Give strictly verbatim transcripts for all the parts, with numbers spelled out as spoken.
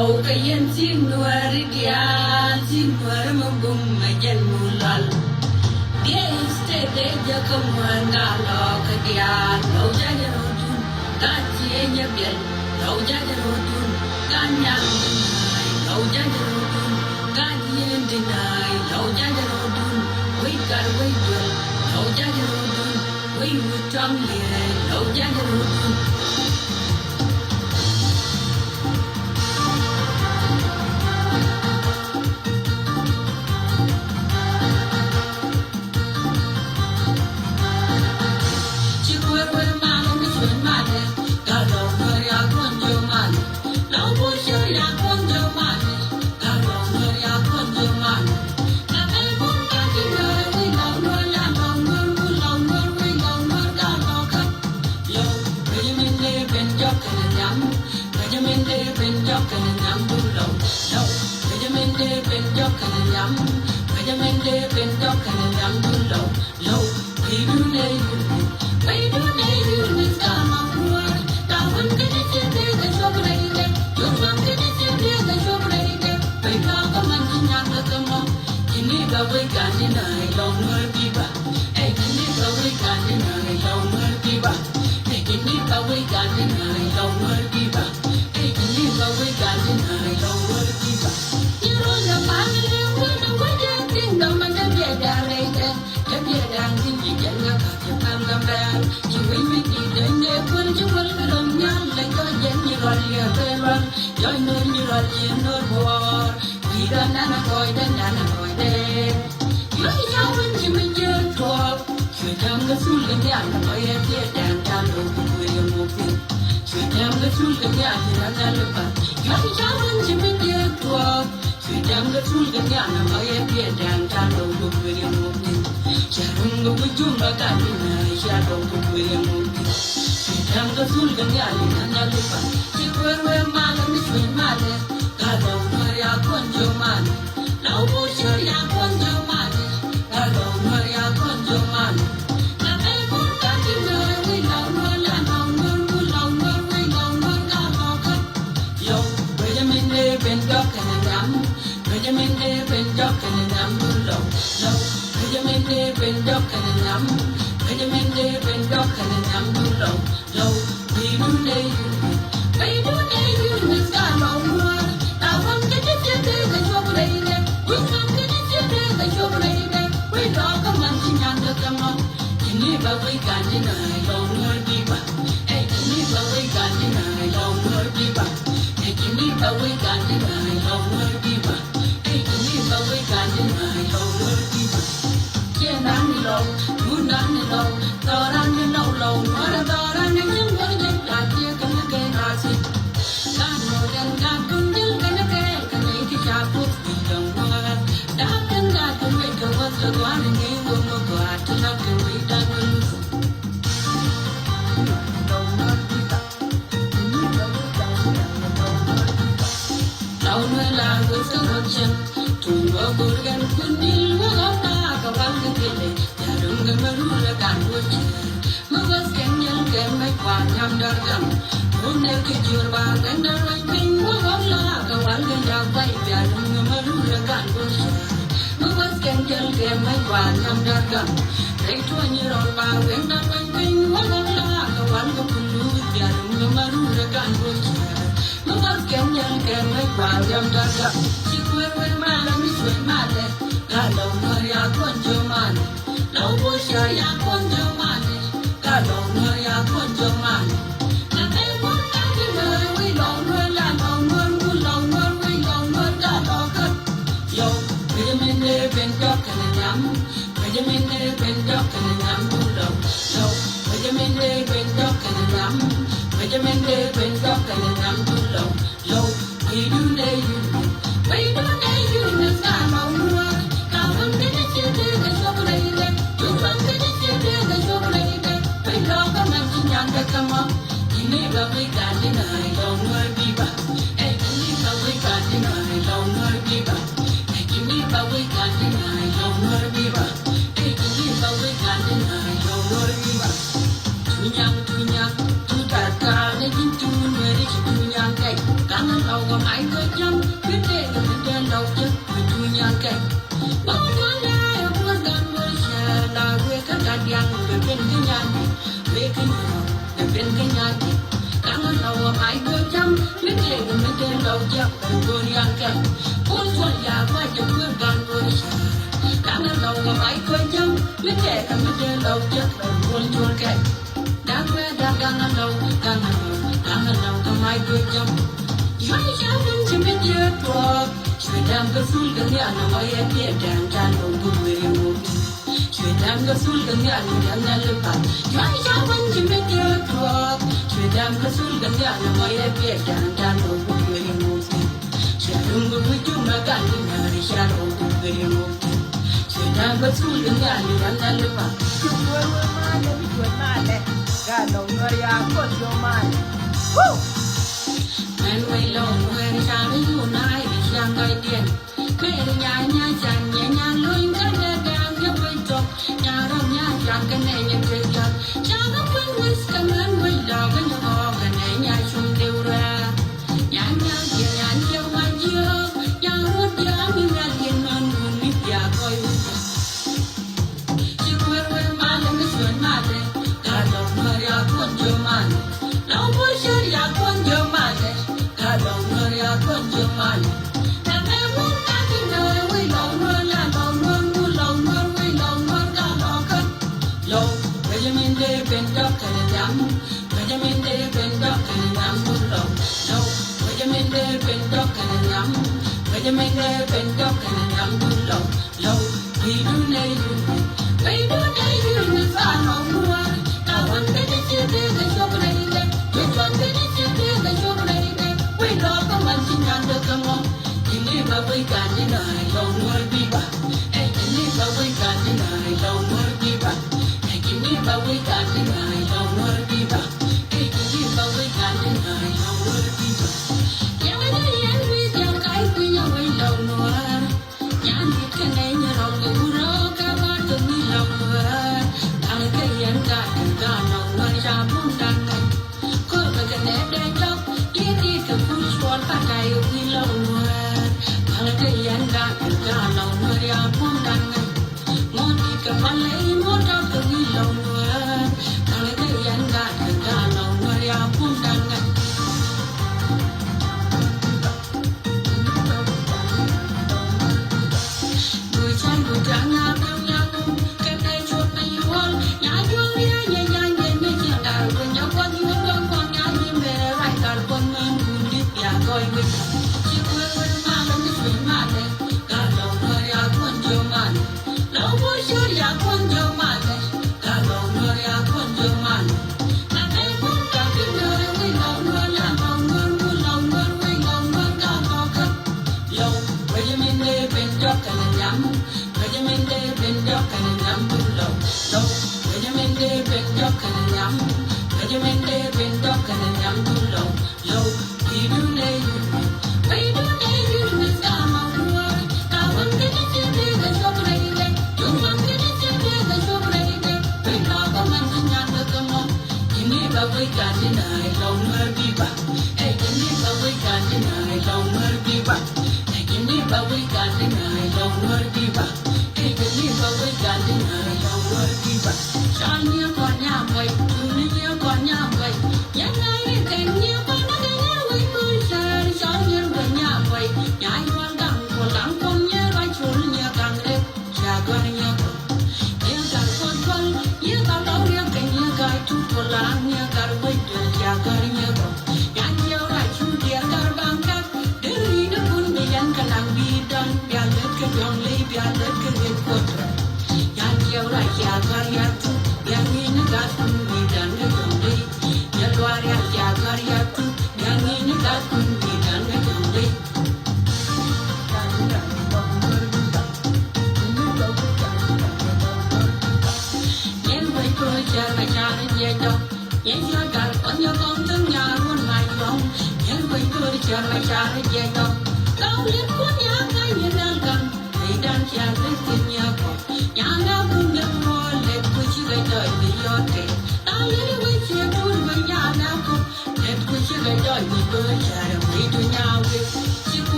Kä yɛn ti Nuäri diaal, ti Nuäri mi bum mi jɛn mu lal. Diɛ state dee jɛ kä ŋuan gal lɔ kä diaal. Lɔ jɛ jɛ rɔ dun, kä ti nyɛ biɛl. Lɔ jɛ jɛ rɔ dun, kä nyal dun. Lɔ jɛ jɛ rɔ dun, kä yɛn deny. Lɔ jɛ jɛ rɔ dun, wec gat wec duel. Lɔ jɛ jɛ rɔ dun, wec wut tɔŋ liɛ. Lɔ jɛ jɛ rɔ dun.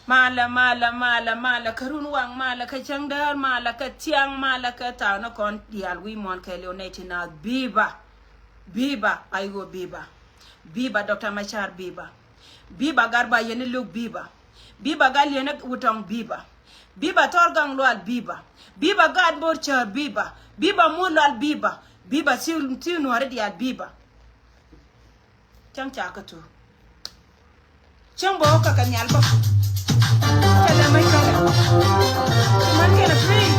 Malɛ, malɛ, malɛ, malɛ kä run waŋ, malɛ kä cäŋ däär, malɛ kä thiaŋ, malɛ kä thaw ni kɔn diaal wi̱i̱ muɔ̱ɔ̱n kɛɛliw nɛy ti naath. Biba, biba, ay ɣöö biba. Biba Doctor Machar, biba. Biba Garba Yeni Luk, biba. Biba Gal Yeni Wutɔŋ, biba. Biba Thɔr Gaŋ Lual, biba. Biba Gat Bor Cär, biba. Biba Muɔ̱ɔ̱n Lual, biba. Biba Thiw, Thiw Nuɔ̱ɔ̱ri diaal, biba. Cäŋ ca kä thuk. Cäŋ bä kä kɛ nhial bä. Kɛlɛ mec kɛlɛ. Man kɛlɛ free.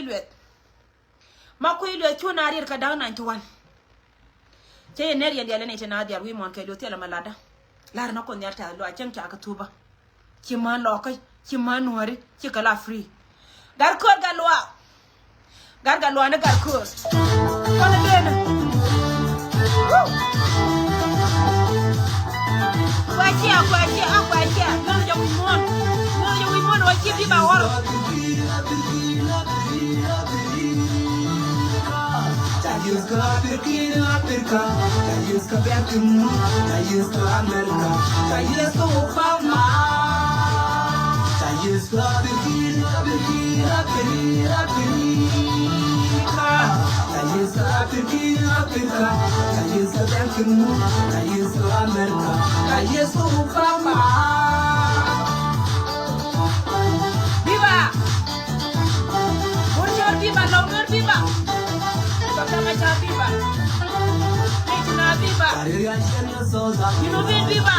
Lueth. Ma kui̱ lueth cu na riet kä da̱k ninety one. Cä yɛ ner yɛn diaal ni ti na diaal wi̱i̱ muɔ̱ɔ̱n kɛ lueth thilɛ ma latdä. Lar na kun nhial tɛth lɔaac cäŋ ca kä thupä. Ci män lɔkä, ci män nuääri, ci kɛ la free. Gat köör gat luaak. Gat gat luaak ni gat köör. Kɔn ɛ ben. Woo! Kuɛ cia, kuɛ cia, a kuɛ cia. Nyuɔth jɛ wi̱i̱ muɔ̱ɔ̱n. Nyuɔth jɛ wi̱i̱ muɔ̱ɔ̱n wä ci bi ba ɣɔr. Ca yeth kä Africa, Africa. Ca yeth kä Bɛ̈tkin, ca yeth kä America, ca yeth kä Obama. Ca yeth kä Africa, Africa, Africa, Africa. Ca yeth kä Africa, Africa. Ca yeth kä Bɛ̈tkin, ca yeth kä America, ca yeth kä Obama. Viva! Burchor viva, Lɔŋdɔr viva. Dɔktɔr Machar viva. Kecina viva. Junubin viva.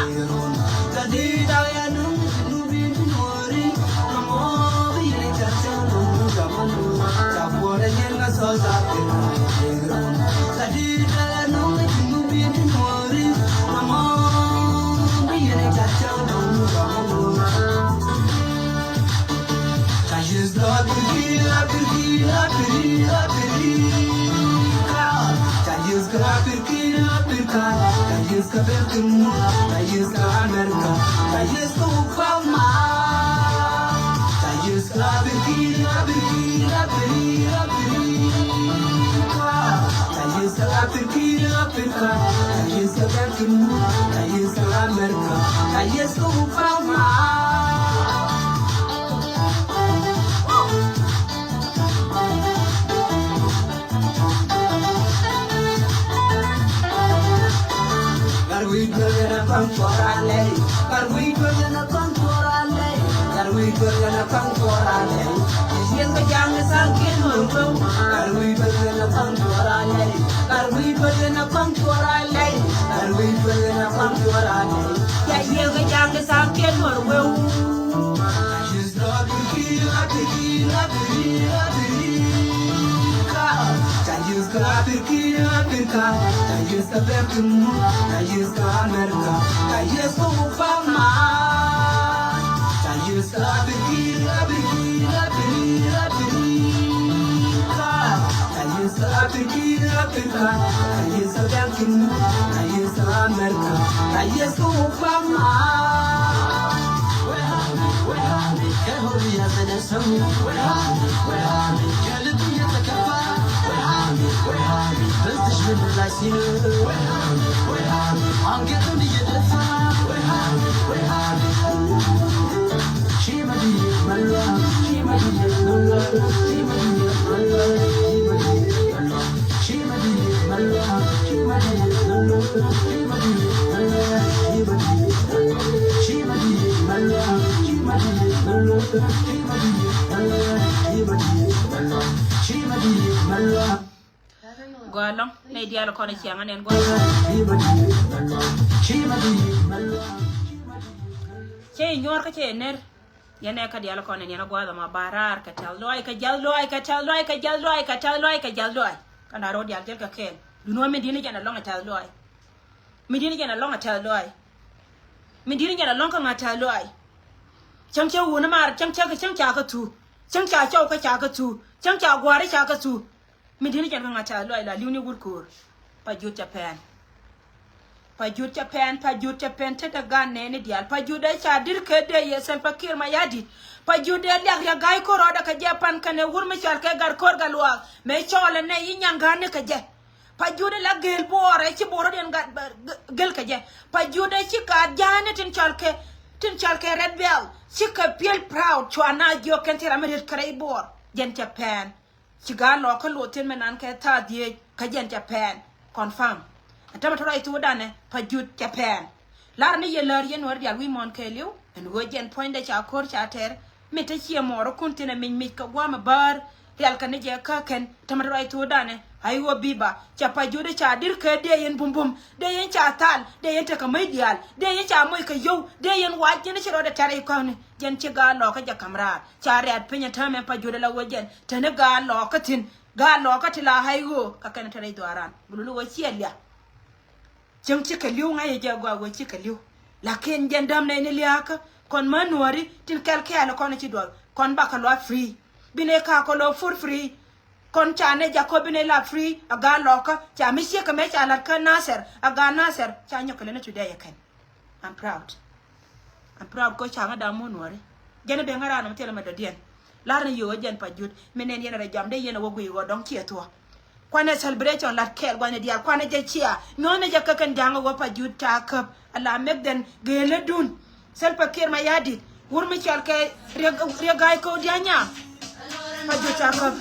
Gɔaa ɛlɔ̱ŋ, nɛy diaal kɔn ɛ ciaŋ ɛn ɛn gɔaa. Cɛ i̱ nyuɔ̱ɔ̱r kä cɛ i̱ ner. Yɛn ɛ kä diaal kɔn ɛn yɛn ɛ gua̱a̱th ɛmɔ ba raar kɛ tɛ̈th lɔaac, kɛ jiath lɔaac, kɛ tɛ̈th lɔaac, kɛ jiath lɔaac, kɛ tɛ̈th lɔaac, kɛ jiath lɔaac. Kä na ro̱o̱ diaal jɛl kɛ kɛɛl. Duundɛ wä min di̱t ni jɛn ɛlɔ̱ŋ ɛ tɛ̈th lɔaac. Min di̱t ni jɛn ɛlɔ̱ŋ ɛ tɛ̈th lɔaac. Min di̱t ni jɛn ɛlɔ̱ŋ kä ŋa̱ tɛ̈th lɔaac. Cäŋ cä wun maar, cäŋ cä, cäŋ ca kä thuu. Cäŋ ca cɔw kä ca kä thuu. Cäŋ ca gua̱a̱r ca kä thuu. Min di̱t ni jɛn kä ŋa̱ tɛ̈th lɔaac la li̱w ni wur ko̱o̱r. Pajut cɛ pɛn. Pajut cɛ pɛn, Pajut cɛ pɛn, tetdä gan nɛɛni diaal. Pajut dee ca di̱t kɛ dee yɛ Salva Kiir Mayardit. Pajut dee liak riak ga̱a̱c ko̱r rɔɔdɛ kɛ jɛ pan kɛnɛ wur mi cɔal kɛ Gat Ko̱r Gat Luaak. Mëë cɔɔl ɛ nɛy i̱ nyaŋ ga̱a̱n ni kɛ jɛ. Pajut dee la gëël Bor, ɛ ci Bor rɔɔdiɛn gat, gël kɛ jɛ. Pajut dee ci gaat ja̱a̱ni tin cɔal kɛ, tin cɔal kɛ Red Belt. Cikɛ feel proud, cua naath jiök kɛn thil ram mi riet kɛ rɛy Bor. Jɛn cɛ pɛn. Ci gaat lɔɔkä luɔth thi̱n mi nan kɛ tha̱a̱ dhieec kä jɛn cɛ pɛn. Confirm. Ɛn tämɛ tɔ̱ ruac thokdan ɛ Pajut cɛ pɛn. Lar ni yɛ lär yɛn Nuäär diaal wi̱i̱ muɔ̱ɔ̱n kɛɛliw. Ɛn ɣöö jɛn puɔ̱nydɛ ca ko̱r ca tɛr. Mi te ciɛ mɔɔrikun thi̱n ɛ mic mic kɛ gua̱a̱m ɛ bäär. Rial kɛ ni jɛ kä kɛn tämɛ tɔ̱ ruac thokdan ɛ Ai ɣöö biba ca pa jut ca dir kɛ dee yɛn bumbum, dee yɛn ca thal, dee yɛn tekɛ mäc diaal, dee yɛn ca moc kɛ yio̱w, dee yɛn wac yɛn ci rɔɔdɛ tɛr i̱ kɔ̱ni. Jɛn ci gaat lɔɔkä jɛ ka̱m raar ca rɛ̈t piny ɛ täämɛ pa jut ala ɣöö jɛn te ni gaat lɔɔkä thi̱n, gaat lɔɔkä ti la ai ɣöö kɛ kɛn te rɛy dhuaaran. Bi luni ɣöö ciɛ liak. Cieŋ cikɛ li̱w ŋa̱c ɛ jɛ gɔaa ɣöö cikɛ li̱w. Lakin jɛn däm nɛy ni lia̱a̱kä kɔn mä nuääri tin kɛl kɛɛl kɔn ci duɔl kɔn bakɛ luaak free. Bi nɛy ka̱a̱k kɔ lo̱o̱ fur free. Kɔn ca nɛ jakä bi nɛy la free a gaat lɔɔkä ca mi ciek kɛ mɛ ca la̱t kä Nasir a gaat Nasir ca nyɔk kɛ leni today ɛ kɛn. I'm proud. I'm proud kɔ ca ŋä da̱a̱m muɔ̱ɔ̱n nuɔ̱ɔ̱ri. Jɛn ɛ ben ŋä raan ɔ mi thilɛ mɛ dɔ̱diɛn. La̱r ni yio̱o̱ ɛ jɛn pa jut mi nɛn yɛn ɛ rɔ jam dee yɛn ɛ wä guiy ɣɔɔ dɔ̱ŋ ciɛ thuɔ̱. Kuanɛ celebration lat kɛɛl gua̱n ɛ diaal kuanɛ jɛ cia nyuɔ̱n ɛ jɛ kä kɛn ja̱a̱ŋ ɛ wä pa jut ca käp. Ala mɛk dhɛn gëël ɛ dun. Salva Kiir Mayardit wur mi cɔal kɛ Riek, Riek Gai Kodiak Nyaŋ. Pa jut ca käp.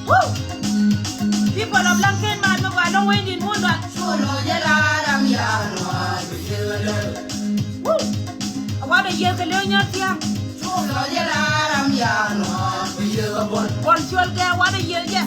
Woo! People of Lankan man, mi gɔaa lɔŋ wec din wun dɔal. Woo! A wa dɔ yiëë kɛ lëë nyɔr thiaŋ. Buɔl cuɔl kɛ wanɛ yiëë jɛ.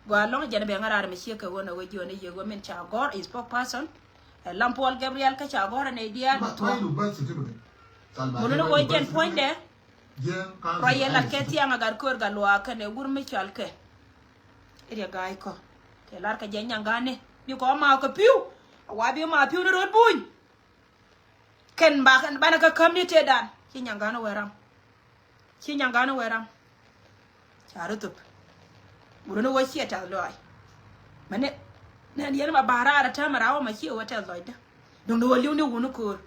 Gɔaa ɛlɔ̱ŋ jɛn bɛ ŋa̱ raar mi ciek kɛ ɣöö nɛ ɣöö jiɔni yek ɣöö min ca gɔ̱r spokesperson. Ɛ Lam Paul Gabriel kä ca gɔ̱r ɛ nɛy diaal. Mun ni ɣöö jɛn puɔ̱nydɛ. Ruac yɛ lat kɛ thiaŋ a gat köör gat luaak kɛnɛ wur mi cɔal kɛ Riɛk Ga̱a̱c Kɔ̱. Tëë lar kɛ jɛ Nyaŋ Ga̱a̱ni bi kɔ ma kɛ pi̱w. A wa bi ma pi̱w ni röt buny. Kɛn ba kɛn banɛ kä käm ni tëëdan ci Nyaŋ Ga̱a̱ni wee ram. Ci Nyaŋ Ga̱a̱ni wee ram. Ca rɔ thop. Wurɛ ni wä ciɛ tɛth lɔaac. Mɛ ni nɛn yɛn ma ba̱a̱ raar a täämɛ raawä ma ciɛ wä tɛth lɔcdä. Duŋdɛ wä li̱w ni wuni köör.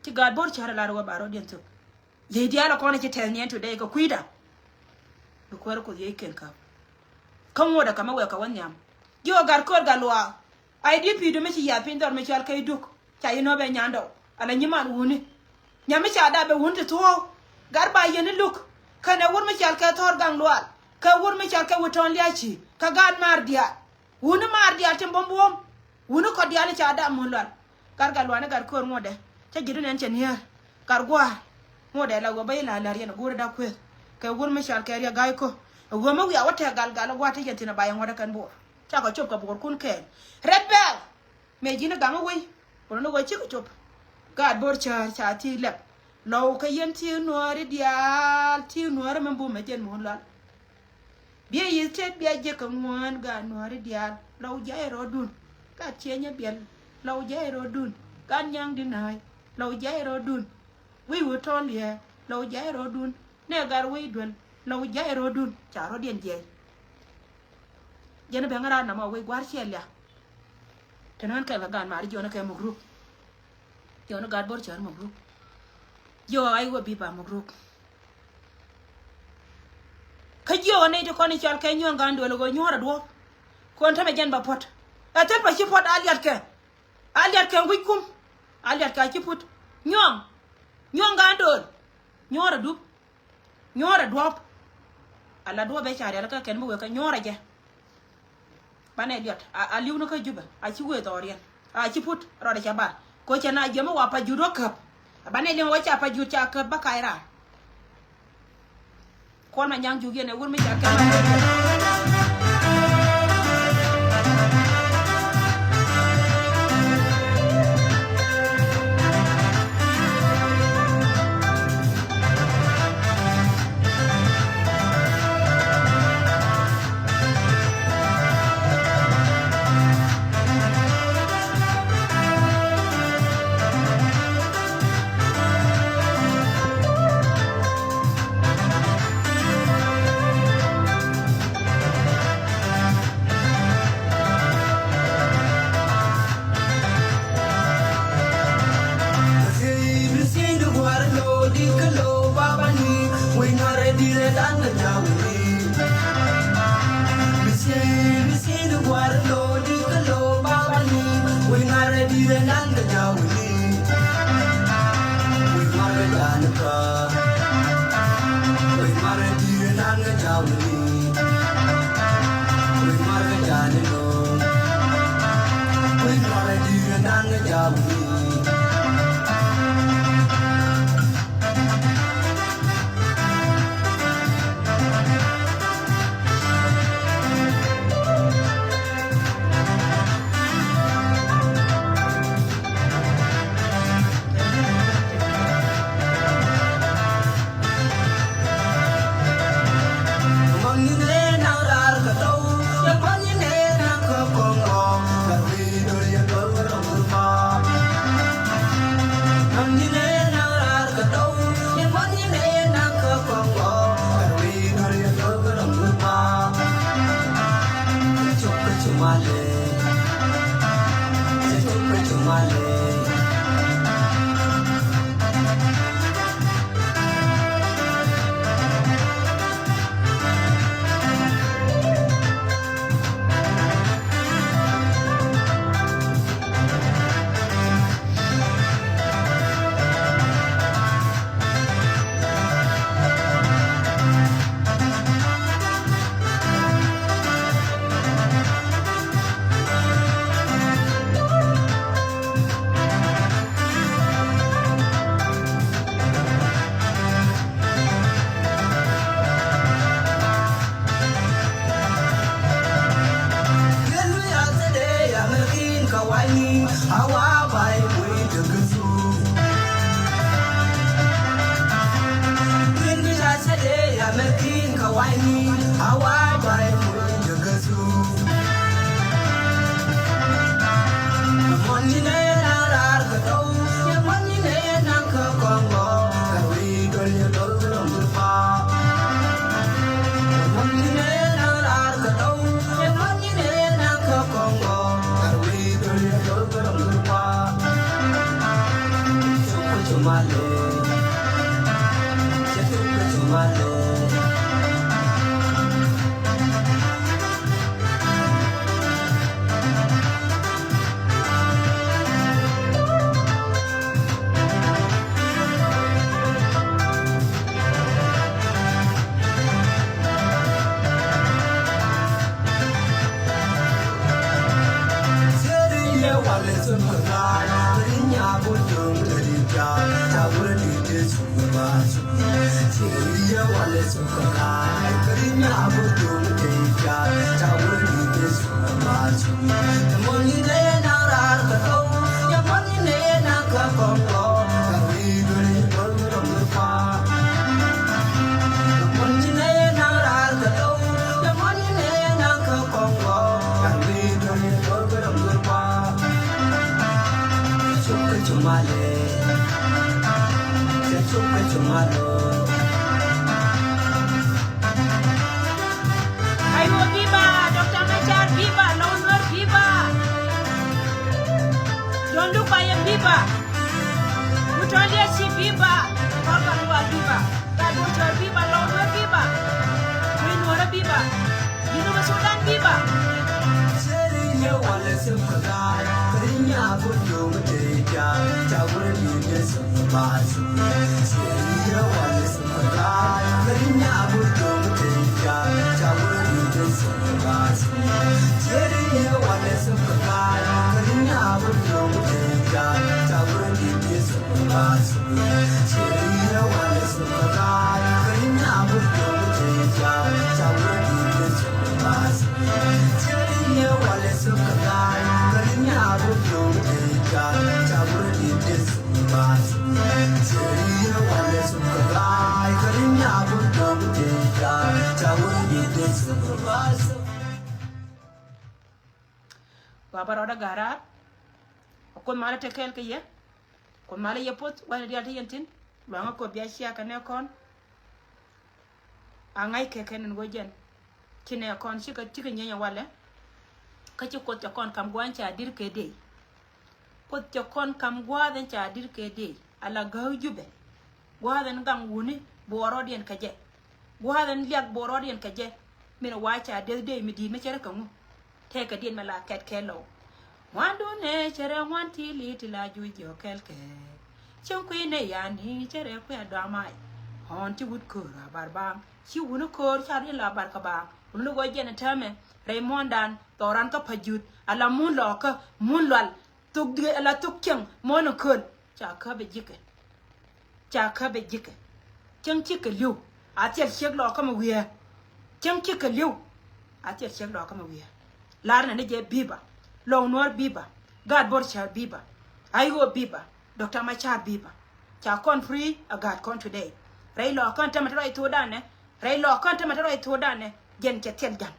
Ci gaat bo̱r cär a lar wä ba rɔ̱diɛn thop. Yey diaal ɛ kɔn ɛ ci tɛth niɛn today kɛ kui̱da. Bi kuäär Kuoth yey ken käp. Kä ŋuɔ̱t ɛ kamä wek kɛ wä nhiam. Ji̱ ɣöö gat köör gat luaak. Ay di̱t pi̱i̱du mi ci yiath piny dhɔr mi cɔal kɛ i̱ Duk. Ca yi nɔ̱ bɛ nyandɔw ala nyiman wuni. Nyam mi ca dap bɛ wun ti thuɔ̱ɔ̱k. Gat ba yɛn i̱ Luk. Kɛnɛ wur mi cɔal kɛ Thɔɔr Gaŋ Lual. Kɛ wur mi cɔal kɛ Wut Tɔ̱ɔ̱n Lia̱a̱ Ci. Kɛ gaat maar diaal. Wuni maar diaal tin buɔ̱m buɔ̱m. Wuni kɔt diaal i̱ ca dap mun lual. Gat gat lual i̱ gat köör ŋuɔ̱tdɛ. Cä ji̱du nɛn cɛ niäär. Gat gua̱a̱r. Ŋuɔ̱tdɛ la ɣöö bä i̱ la la̱r yɛn ɛ go̱o̱ri dak kuëth. Kɛ wur mi cɔal kɛ Riɛk Ga̱a̱c Ko̱. Ɛ ɣöö mi wiaa wä tɛk gal gal ɛ gua̱a̱r ti yɛn thi̱n ɛ ba yɛ ŋuɔ̱tdɛ kɛn bo̱o̱r. Cakɔ cop kɛ bo̱o̱rkun kɛɛl. Red Belt. Mëë ji̱n i̱ gaŋ i̱ wei. Wä ni ɣöö cikɛ cop. Gaat bo̱r cäär ca thi̱i̱k lɛp. Lɔw kä yɛn thi̱i̱k nuääri diaal, thi̱i̱k nuääri min bum ɛ jɛn muun lual. Biɛ yi̱th tet bia jiäk kɛ ŋuään, gaat nuääri diaal. Lɔw jiay rɔɔdun. Gaat ciënyä biɛl. Lɔw jiay rɔɔdun. Gaat nyaŋ di nääc. Lɔw jiay rɔɔdun. Wi̱i̱ Wut Tɔ̱ɔ̱n Liɛɛr. Lɔw jiay rɔɔdun. Nɛ gat wi̱i̱ duel. Lɔw jiay rɔɔdun. Ca rɔɔdiɛn jiɛc. Jɛn bɛ ŋäraar namɔ wec gua̱r ciɛ liak. Te nään kɛl kɛ gaat maari jiɔni kɛ muk ruk. Jiɔni gaat bo̱r cäär muk ruk. Jiɔ ay wä bi ba muk ruk. Kä jiɔ wä nɛy ti kɔn i̱ cɔal kɛ nyuɔ̱ɔ̱ŋ gaan duel ɣöö nyuɔ̱ɔ̱r a duɔ̱ɔ̱p. Kuɔn tämɛ jɛn ba puɔ̱t. Ɛ thil pa ci puɔ̱t a liatkɛ. A liatkɛ guic kum. A liatkɛ a ci puɔ̱t. Nyuɔ̱ɔ̱ŋ. Nyuɔ̱ɔ̱ŋ gaan duel. Nyuɔ̱ɔ̱r a dup. Nyuɔ̱ɔ̱rɛ duɔ̱ɔ̱p. Ala duɔ̱ɔ̱p ëë ca rial kä kɛn mi wëë kɛ nyuɔ̱ɔ̱rɛ jɛ. Banɛ liɔt a, a li̱w ni kä Jubɛ a ci wëë dhɔriɛn a ci put rɔɔdɛ ca bar. Ko̱ cɛ na jiɛm mi wa pa jut wä käp. Banɛ liɛŋ wä ca pa jut ca käp bä kac raar. Kuɔl ma nyaŋ juk yɛn ɛ wur mi ca kɛn ma wëë kɛ. Aywa, viva! Doctor Machar, viva! Lou Nuer, viva! John Luk Payam, viva! Mutolia Si, viva! Papa Lua, viva! Gado Chor, viva! Lou Nuer, viva! Queen Nuer, viva! Jinub Sudan, viva! Baba rɔɔdä ga̱raar. A Kuoth malä te kɛɛl kɛ yɛ. Kuoth malä yɛ puɔth wanɛ diaal te yɛn thi̱n. Luaŋä Kuoth bia cia kɛ nɛ kɔn. A ŋa̱c kɛ kɛn in wä jɛn. Ci nɛ kɔn cikɛ, cikɛ nyieny ɛ walɛ. Kä ci Kuoth cɛ kɔn kam gua̱a̱th in ca di̱r kɛ dee. Kuoth cɛ kɔn kam gua̱a̱th in ca di̱r kɛ dee. Ala gäk Jubɛ. Gua̱a̱th in gaŋ wuni buɔɔrɔɔdiɛn kɛ jɛ. Gua̱a̱th in liak buɔɔrɔɔdiɛn kɛ jɛ. Min wa ca deth dee mi di̱i̱t mi cɛ rɛ kɛ ŋu. Tëëkɛ diɛn mɛ la kɛt kɛ lɔw. Ŋuandun ëë cɛ rɛ ŋuan ti li ti la juc jiɔ kɛl kɛ. Cieŋ kui̱ nɛ yani cɛ rɛ kui̱ a dɔamai. Ɣɔn ci wut köör a bar baaŋ. Ci wuni köör ca riɛn la bar kɛ baaŋ. Wuni gɔɔ jɛn ɛ täämɛ. Rɛy muɔ̱ɔ̱ndan thɔɔran kä Pajut. Ala mun lɔɔkä mun lual. Thok diɛ ala thok cieŋ muɔ̱ɔ̱n ɛ köl. Ca käp ɛ ji̱kɛ. Ca käp ɛ ji̱kɛ. Cäŋ cikɛ li̱w a thil ciek lɔɔkä mɛ wiee. Cäŋ cikɛ li̱w a thil ciek lɔɔkä mɛ wiee. Lar nɛ ni jɛ biba. Lɔw Nuɔr biba. Gaat Bor Cäär biba. Ayo biba. Doctor Machar biba. Ca kɔn free a gaat kɔn today. Rɛy lɔɔkän tämɛ te rɔy thokdan nɛ. Rɛy lɔɔkän tämɛ te rɔy thokdan nɛ. Jɛn cɛ thil ja̱ŋ.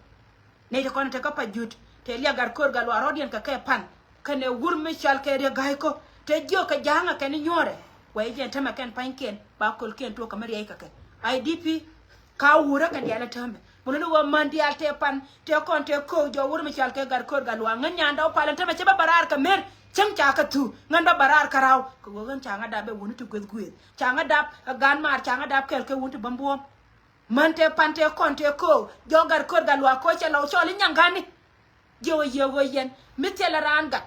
Nɛy ti kɔn te kä Pajut te liak gat ko̱r gat luaak rɔ̱diɛn kɛ kɛ pan. Kɛnɛ wur mi cɔal kɛ Riek Gai Kok te jiök kɛ ja̱a̱ŋä kɛn inyuɔ̱ɔ̱rɛ. Wɛ i̱ jɛn tämɛ kɛn pa̱nykiɛn ba köl kiɛn tuɔɔk kɛ mi riɛy kɛ kɛ. I D P ka wurä kɛn diaal ɛ täämɛ. Mun ni wä män diaal te pan te kɔn te ko̱o̱k jɔw wur mi cɔal kɛ gat ko̱r gat luaak ŋän nyandɛ wä pal ɛn tämɛ cɛ bä bä raar kɛ mer. Cäŋ ca kɛ thu ŋän bä bä raar kɛ raw kɛ ɣöö ɣän ca ŋä dap bɛ wun ti gueth gueth ca ŋä dap ɛ gan maar ca ŋä dap kɛl kɛ wun ti bä buɔ̱m. Män te pan te kɔn te ko̱o̱k jɔw gat ko̱r gat luaak ko̱o̱k cɛ lɔw cɔl i̱ nyaŋ gani. Jiɛ wä yiëë wä yɛn mi thilɛ raan gat.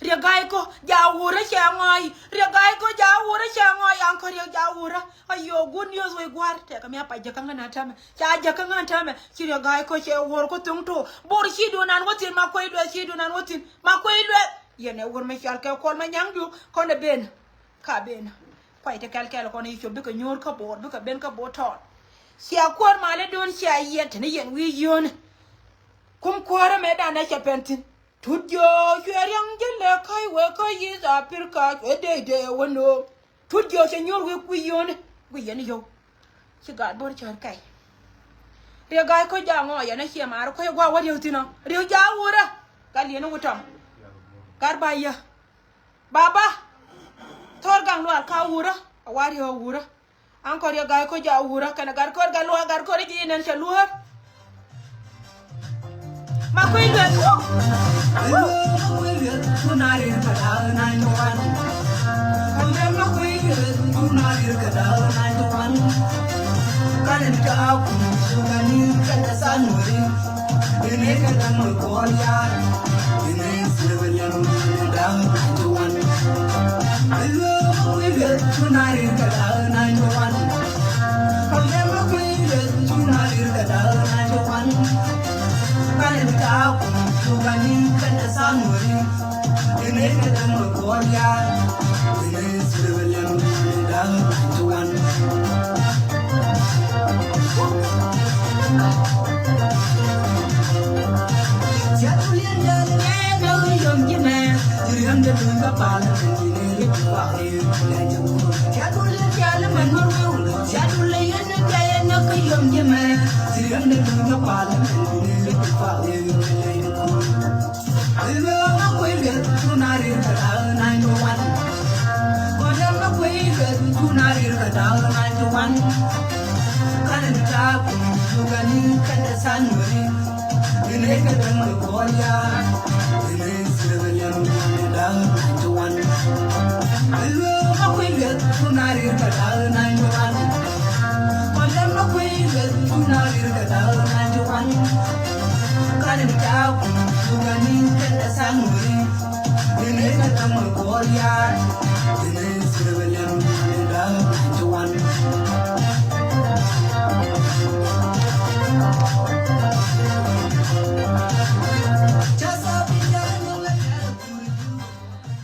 Riek Gai Kok ja wurä cɛ ŋɔɔy. Riek Gai Kok ja wurä cɛ ŋɔɔy. Aŋkɔ Riek ja wurä. Ayoo, good news wec gua̱r tɛkɛ mi a pac jäkä ŋän a tämɛ ca jäkä ŋän tämɛ. Ci Riek Gai Kok cɛ wur ku thuŋ to Bor ci duun an wä thi̱n ma kuec luɛth ci duun an wä thi̱n ma kuec luɛth. Yɛn ɛ wur mi cɔal kɛ Kuɔl Manyaŋ Duŋ kɔn ɛ ben. Ka ben kuay ti kɛl kɛl kɔn i̱ cop bikɛ nyuur kä Bor bikɛ ben kä Bor tɔɔt. Cia kuäär malä duun cia yiɛn te ni yɛn wi̱i̱ yio̱o̱ni. Kum kuäärä mëë danɛ cɛ pɛn thi̱n. Tut jiö cuɛ riaŋ ji̱ lɛ ka̱c wee kä East Africa cuɛ dee dee wä no̱o̱ŋ. Tut jiö cɛ nyuur wi̱i̱ kui̱ yio̱o̱ni wi̱i̱ yɛn yio̱w. Ci gaat Bor Cäär kɛy. Riek Ga̱a̱c Koc jaak ŋɔɔyɛ nɛ ciɛ maari Koc ɛ gua̱a̱ wä riek thi̱n ɔ. Riek jaak wurä. Gat lieni wä tɔm. Gat ba yä. Baba. Thɔr gaŋ lual ka wurä. A wa riek wurä. Aŋ kɔr yɛ Ga̱a̱c Koc jaak wurä kɛnɛ gat kɔr gat lual gat kɔr ji̱ nɛn cɛ luäär. Ma kui̱ lueth.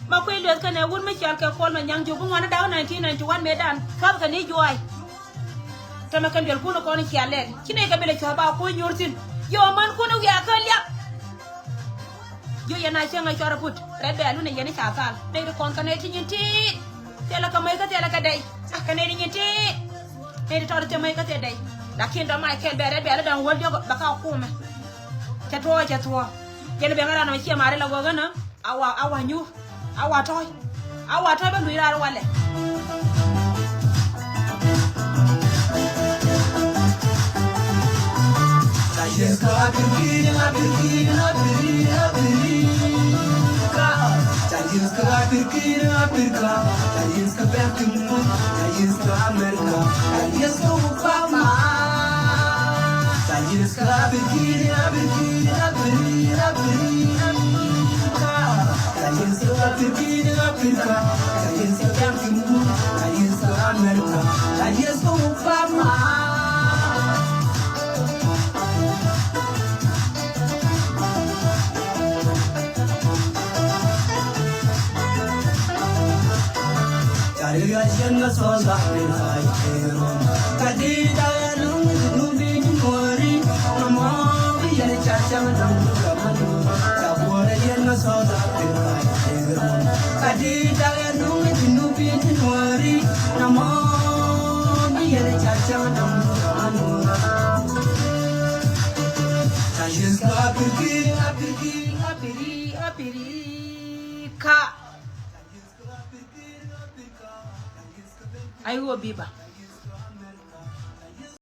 Ma kui̱ lueth kɛnɛ wut mi cɔal kɛ Kuɔl Manyaŋ Juuk bi ŋuan ni da̱k nineteen ninety-one mëëdan cua̱th kɛ ni jua̱a̱c. Tɛmɛ kɛn duel kun kɔn cia lɛl ci nɛy kɛ bilɛ cua̱th ba kuɔ̱c nyuur thi̱n. Yɛ ɔ män kun wiaa kä liak. Jiö yɛn a cäŋ a cɔr a put rɛt bɛɛl wun a yɛn i̱ ca thal nɛy ti kɔn kɛ nɛy ti nyin tiit. Thilɛ kɛ mäc kä thilɛ kɛ dɛy. Ak kɛ nɛy ti nyin tiit. Nɛy ti tɔt ti thil mäc kä thil dɛy. Lakin dɔ̱ mac kɛl bɛ rɛt bɛɛl dɔ̱ŋ wäl diɔk bɛ ka kumɛ. Cɛ tuɔɔk cɛ tuɔɔk. Jɛn bɛ ŋä ran ɔ ciɛ mari la gɔk ɣän ɔ. Awa, awa nyuur. Awa tɔ̱ɔ̱c. Awa tɔ̱ɔ̱c bä luc raar walɛ. Ai wä biba.